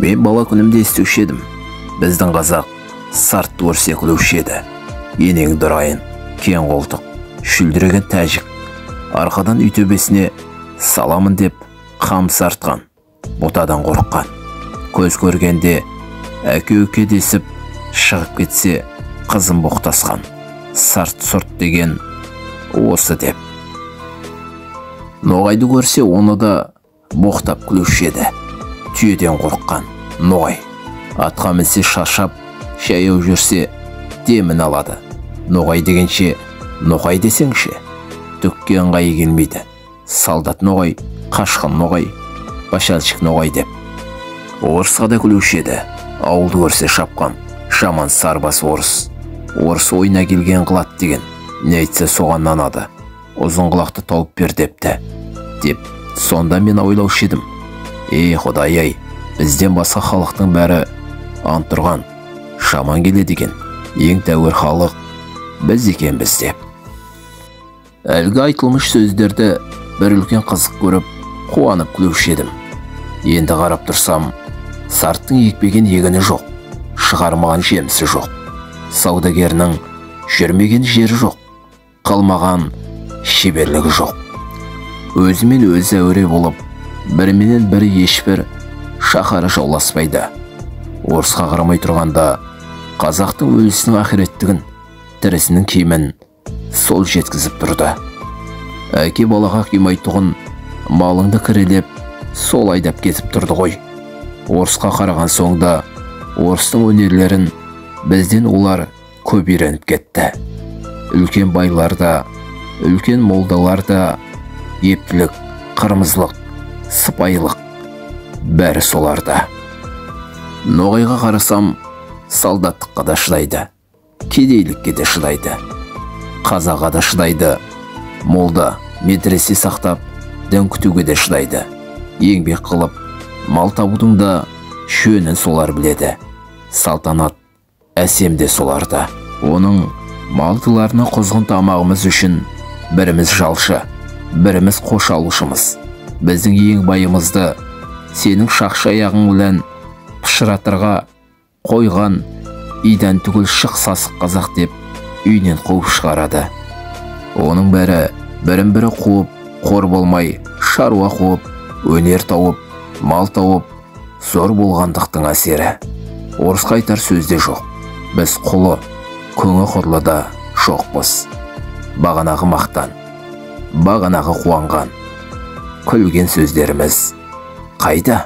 Мен бала күнімде естуші едім. Біздің қазақ сартты көрсе күлуші еді. Енеңді ұрайын, кең қолтық, шүлдіреген тәжік, арқадан үй төбесіне саламын деп қамсы артқан, бұтадан қорыққан. Көз көргенде әке-өке десіп шығып кетсе, қызын боқтасқан. Сарт сұрт деген осы деп. Ноғайды көрсе, оны да боқтап күлуші еді. Түйеден қорыққан ноғай. Атқа мінсе шаршап, жаяу жүрсе демін алады. Ноғай дегенше, ноғай десеңші, түкке ыңғайы келмейді. Солдат ноғай, қашқын ноғай, башальщик ноғай деп. Орысқа да күлуші еді. Ауылды көрсе шапқан, жаман сарбас орыс. Орыс ойына келген қылады деген, не айтса соған нанады. Ұзын құлақты тауып бер депті. Деп, сонда мен ойлаушы едім. Ей, Құдай-ай, бізден басқа халықтың бәрі антұрған, жаман келеді екен. Ең тәуір халық біз екенбіз деп. Әлгі айтылмыш сөздерді бір үлкен қызық көріп, қуанып күлуші едім. Енді қарап тұрсам, сарттың екпеген егіні жоқ, шығармаған жемісі жоқ. Саудагерінің жүрмеген жері жоқ, қылмаған шеберлігі жоқ. Өзімен өзі әуре болып, біріменен бірі ешбір шаһары жауласпайды. Орысқа қарамай тұрғанда, қазақтың өлісінің ақиреттігін, тірісінің киімін сол жеткізіп тұрды. Әке балаға қимайтұғын малыңды кірелеп, сол айдап кетіп тұрды ғой. Орысқа қараған соң да орыстың өнерлерін бізден олар көп үйреніп кетті. Үлкен байлар да, үлкен молдалар да, ептілік, қырмызылық, сыпайылық бәрі соларда. Ноғайға қарасам, солдаттыққа да шыдайды, кедейлікке де шыдайды, қазаға да шыдайды, молда, медресе сақтап, дін күтуге де шыдайды. Еңбек қылып, мал табудың да жөнін солар біледі. Салтанат әсем де соларда. Оның малдыларына құзғын тамағымыз үшін біріміз жалшы, біріміз қош алушымыз. Біздің ең байымызды сенің шақша аяғың білән пышыратырға қойған идан түгіл шық сасық қазақ деп үйінен қуып шығарады. Оның бәрі бірін-бірі қуып, қор болмай, шаруа қуып, өнер тауып, мал тауып, зор болғандықтың әсері. Орысқа айтар сөз де жоқ. Біз құлы, көңі құрлы да жоқпыз. Бағанағы мақтан, бағанағы қуанған, күлген сөздеріміз қайда?